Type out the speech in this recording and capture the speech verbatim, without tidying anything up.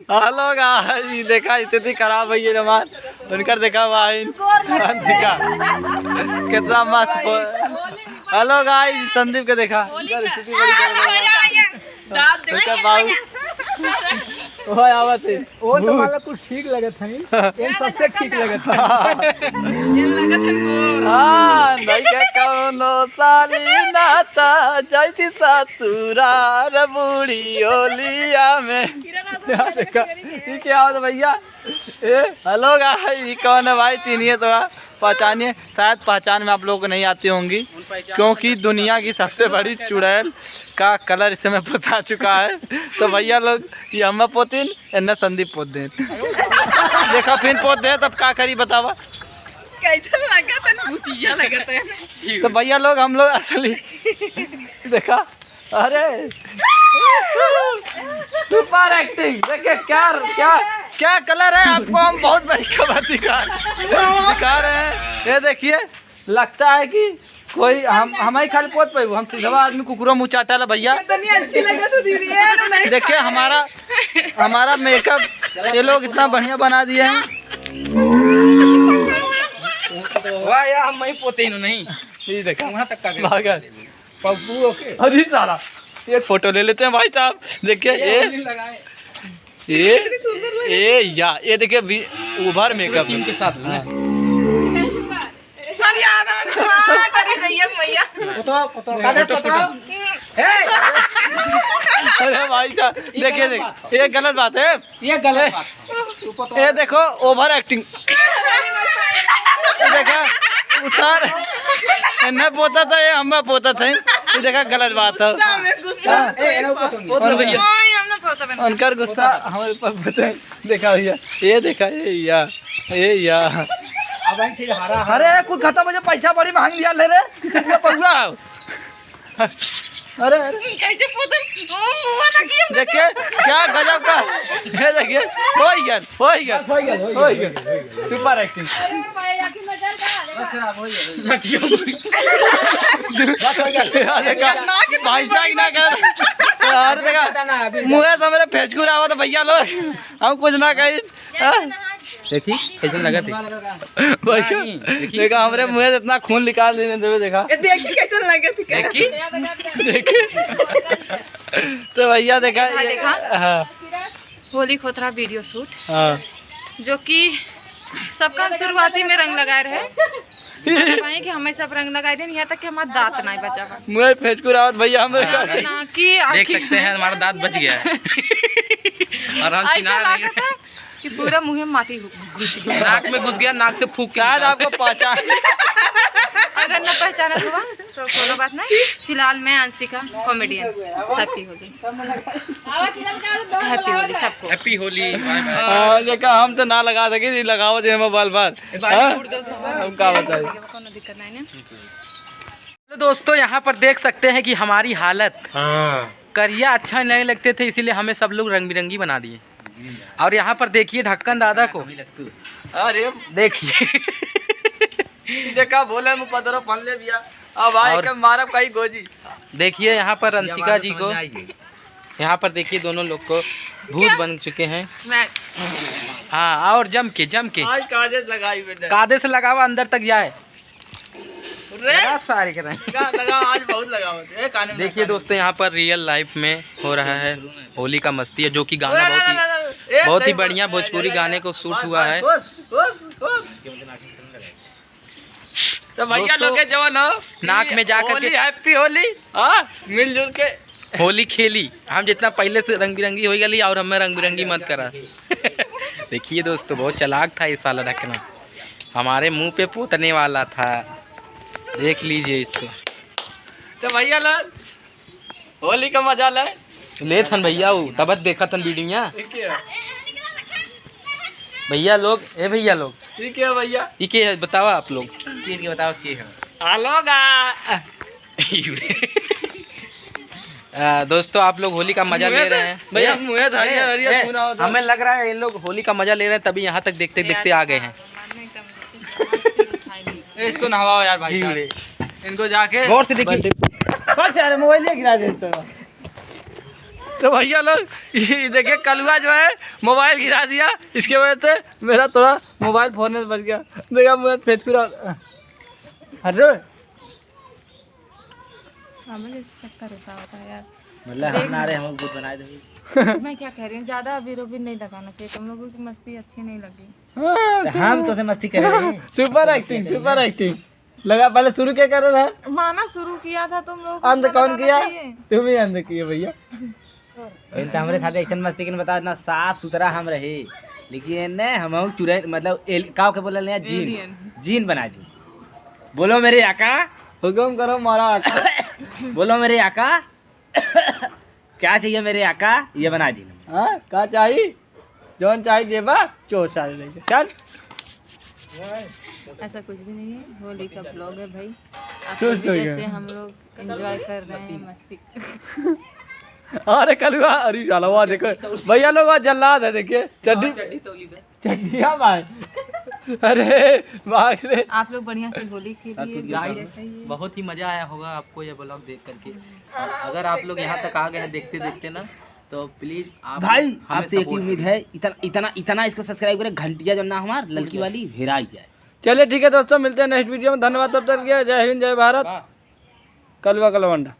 Hello guys, देखा स्थिति खराब है ये हमार। उनकर देखा भाई, देखा कितना मस्त। Hello guys, संदीप के देखा, उनकर स्थिति बड़ी गड़बड़ है। दांत देखा बाबू। ओए आवत है। वो तो मतलब कुछ ठीक लगत है, इन सबसे ठीक लगत है। हाँ, नहीं के कौनो साली नाता जैसी ससुरार बूढ़ी होलिया में। क्या देखा? ये क्या होता भैया? ए, hello guys, ये कौन है भाई? चिन्हिए थोड़ा, पहचानिए। शायद पहचान में आप लोगों को नहीं आती होंगी, क्योंकि दुनिया की सबसे बड़ी चुड़ैल का colour इस समय पोता चुका है। तो भैया लोग, ये अम्मा पोतिन, इन्हें संदीप पोत दे। देखा, फिर पोत दे, तब का करी बतावा? कैसा लगा था? भूतिया लगा था। तो भैया लोग, हम लोग असली देखा, अरे super acting। देखिए क्या, क्या, क्या colour है, आपको हम बहुत बड़ी खबर दिखा, दिखा रहे हैं। ये देखिए, लगता है कि कोई हम, हम ही खाली पोत पाइबू, हम सीधा आदमी कुकुरो मुँह चाटा ला भैया। कितनी अच्छी लगे तू दीदी, ये तो नहीं देखिए हमारा, हमारा makeup ये लोग इतना बढ़िया बना दिए हैं। वाह यार, हम ही पोते ही नहीं। ये देखा, वहाँ तक का गए। भागल। पप्पू ओके। अरे साला, ये photo ले लेते हैं भाई साहब। देखिए, ये, ये, ये, कितनी सुंदर लग रही ये, या, ये देखिए, भी over makeup। Team के साथ। हाँ। सर, यार, हाँ, अरे भैया, भैया। फोटो, फोटो, कागज फोटो, फोटो। फोटो। हे! अरे भाई साहब, ये देखिए, गलत देखिए, बात है। ये गलत बात है। ये गलत ए, बात। तू फोटो ए, देखो, over acting। ये देखा, उतार। इन्हें पोता था, ये हमें पोता था। ये देखा, गलत बात है। गुस्सा में, गुस्सा। हाँ। ए, एने ऊपर तो नहीं। और भैया, हाँ, ये हमने पोता बना। उनकर गुस्सा हमारे ऊपर पोता है। देखा भैया, ये देखा, ये या, ये या। अब हम फिर हरा, हरा। अरे, कुछ खत्म हो जाए, पैसा बड़ी मांग लिया ले रे। ये पगला हो। अरे, अरे। कैसे पोतन? ओ, मुआ ना किया। देखिए, क्या गजब का। ये देखिए, हो ही गया, हो ही गया, बस हो ही गया, हो ही गया, हो ही गया, हो ही गया। Super acting। बस खराब हो गया, हो गया। बस हो गया। यार, देखा, भाई साहब ना कर। यार, देखा, पता ना, अभी मुँह से मेरे फेचकुर आवा तो भैया लोग, हम कुछ ना कही। हाँ? देखी, कैसन लगा थी? भाई, नहीं, देखी, देखा, हमरे मुँह से इतना खून निकाल देने देवे, देखा। ए, देखी, कैसन लगा थी, देखी? देखी। तो भैया, देखा, हाँ, ये, देखा? हाँ। होली खोतरा video shoot। हाँ। जो कि सबका हम शुरुआती में रंग लगाए रहे। भाई कि हमें सब रंग लगाए देन, यहाँ तक कि हमारा दांत नहीं बचा बा। मुँह फेचकुर आवत भैया, हम ना, ना कि देख आँखी सकते हैं, हमारा दांत बच गया है। और हम ऐसा चिन्हा नहीं लागत है। कि पूरा मुँह में माटी घु-, घुस गया। नाक में घुस गया, नाक से फूक के शायद निकाल। आपको पहचान। अगर न पहचानत हुआ तो कोनो बात नहीं। फिलहाल मैं अंशिका, comedian। Happy होली। Happy होली सबको। Happy होली, bye bye। हाँ, ये का हम तो ना लगा सके, ये लगाओ जे हम बाल बाल। हाँ? हम का बताई? कोनो दिक्कत नहीं ना। तो दोस्तों, यहाँ पर देख सकते हैं कि हमारी हालत। हाँ। करिया अच्छा नहीं लगते थे, इसीलिए हमें सब लोग रंग बिरंगी बना दिए। और यहाँ पर देखिए ढक्कन दादा को। अरे। देखिए। देखा, भोले मुँह पदरो फन ले बिया। अब भाई और के मारब कहीं गोजी। देखिए यहाँ पर अंशिका जी को। यहाँ पर देखिए दोनों लोग को भूत बन चुके हैं। मैं। हाँ, और जम के, जम के। आज कायदे से लगाई बेटा। कायदे से लगावा, अंदर तक जाए। रे। लगा सारे के रंग। लगा, लगा, आज बहुत लगा होते। ए, काने में देखिए लगा। दोस्तों, यहाँ पर real life में हो रहा है होली का मस्ती है, जो कि गाना बहुत ही, ए, बहुत ही बढ़िया भोजपुरी गाने को shoot हुआ है। तो भैया दोस्तों, लोग के जवन हो, नाक में जा करके होली, happy होली, हाँ, मिलजुल के होली खेली। हम जितना पहले से रंग बिरंगी हो गई और हमें रंग बिरंगी मत करा। देखिए दोस्तों, बहुत चालाक था ये साला ढकना, हमारे मुंह पे पोतने वाला था। देख लीजिए इसको। तो भैया लोग, होली का मजा ले। लेत हन भैया, उ तबत देखत हन वीडियो। ठीक है। भैया लोग, ए भैया लोग। ठीक है भैया। ई के है, बतावा आप लोग। चीर के बतावा के है। आलो गा। आ, दोस्तों, आप लोग होली का मजा ले रहे हैं। भैया, ए, मुँहे था, ए, हरिया, हरिया ए, खून आवत है। हमें लग रहा है ये लोग होली का मजा ले रहे हैं, तभी यहाँ तक देखते देखते आ गए हैं। ए, इसको नहवाओ यार भाई साहब। इनको जाके गौर से देखिए। बस यार, मोबाइल गिरा देता। तो भैया लोग, ये देखिए, कलुआ जो है, मोबाइल गिरा दिया, इसके वजह से मेरा थोड़ा मोबाइल फोन में बज गया। देखा, मैं फेंक रहा। अरे, हमें जैसे चक्कर ऐसा होता है यार। मतलब, हम ना रहे, हम भूत बनाए दे। मैं क्या कह रही हूँ, ज्यादा अबीर उबीर नहीं लगाना चाहिए, तुम लोगों की मस्ती अच्छी नहीं लगी। हाँ, तो हम तो से मस्ती कर रहे हैं। Super acting, super acting। लगा, पहले शुरू क्या कर रहा है? माना शुरू किया था तुम लोग, अंत कौन किया? तुम ही अंत किए भैया। इन तो हमरे साथ ऐसन मस्ती के बता, इतना साफ सुथरा हम रहे, लेकिन एने हम चुरे, मतलब, एल-, का के बोलल है, जीन। Alien। जीन बना दी। बोलो मेरे आका। हुकुम करो मारा आका। बोलो मेरे आका। क्या चाहिए मेरे आका, ये बना दी। हाँ, का चाहिए? जौन चाहिए देबा, चोर साले लेके चल। ऐसा कुछ भी नहीं है, होली का vlog है भाई। आप लोग भी जैसे हम लोग enjoy कर रहे हैं, मस्ती। अरे कलुआ, अरे साला, वहाँ देखो भैया लोग, वहाँ जल्लाद है, देखिए चड्डी, हाँ, चड्डी तो इधर। चड्डिया भाई। अरे भाग से। आप लोग बढ़िया से होली खेलिए, गाइस, बहुत ही मजा आया होगा आपको ये vlog देख करके। और अगर आप लोग यहाँ तक आ गए हैं देखते देखते ना, तो please आप भाई, हमें आपसे एक ही उम्मीद है, इतना, इतना, इतना इसको subscribe करें, घंटिया जो ना हमार ललकी वाली हेराई जाए। चलिए ठीक है दोस्तों, मिलते हैं next video में। धन्यवाद तब तक के लिए। जय हिंद, जय भारत। कलवा कलवंडा।